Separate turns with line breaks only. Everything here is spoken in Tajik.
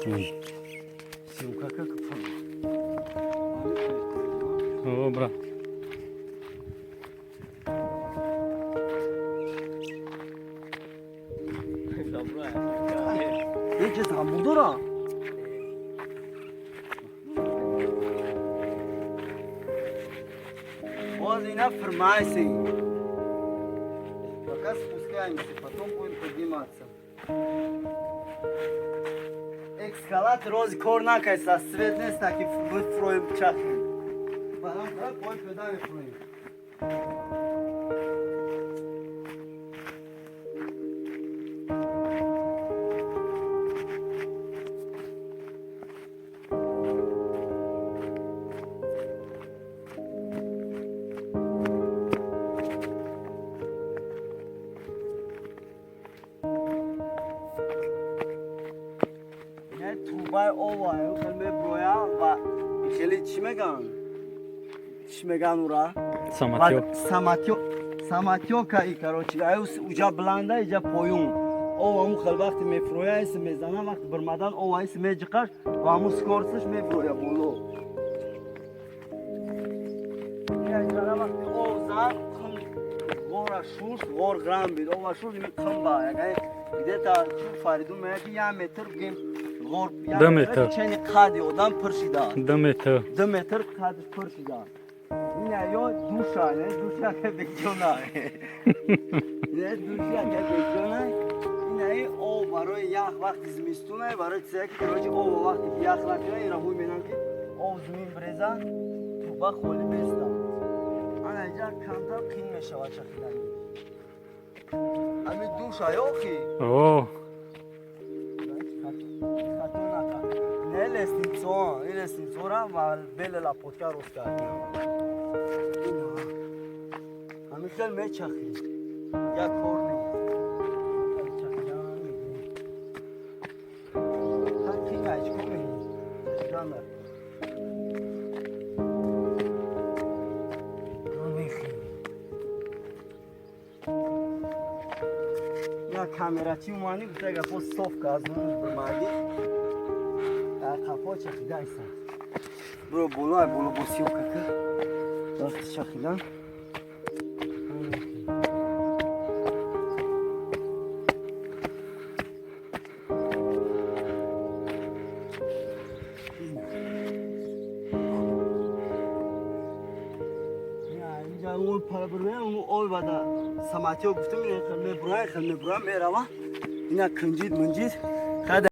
Съёмка как.
О, брат.
Ече замбур. Вот и на фармаси. Пока спускаемся, потом будем подниматься. Эскалатор рози кор накайса, свет нест, таки бифроем чахем. Баҳам пой педа мефроем. Трубаи ова хел меброя ва хеле чӣ меган? Чӣ меган ура?
Самотёк.
Самотёк. Самотёка и, короче, аю уҷа бланда, иҷа поюн. Ов аму хел вақти мефроя, эс мезана, вақти бирмадан ов айс меҷиқаш ва аму скоросташ меброя боло. Яҷара вақти ов зад, қум ғора шуст, ғор грам бид. Ова шуст, ими қум ба. Яган где-то чун Фаридун мега ки 1 метр бигем ғор
2 метр.
Чени қади одам пур шида.
2 метр.
2 метр қадиш пур шида. Ина ё душа, не душа ка беҷона. Не душа ка беҷона. Ина и об барои ях вақти зимистона, барои чизе ки, короче, об вақти ки ях накунад, ира ҳуй менам ки об зимин бреза, труба холӣ беста. Ана иҷа камтар қин мешавад чахидани. Ами душа ёхи.
О,
Хато накард. Не лестницо, и лестницора ва беле лопатка рост кардем. Ҳамин хел мечахем. Як кор нест. Чахидан мегирем. Ҳар қин чикор мекунӣ? Чахидан дар. Мехем. Як камерачи умани гуфта гапо соф ка аз нур бимаги. Қафо чахидайса. Бро боло ай боло бо съёмка ка. Вақти чахидан. Инҷа ой пара бирмеям, ой бада самотёк гуфтам, ин хел мебурам, хел мебурам, мерава. Ина кунҷид мунҷид.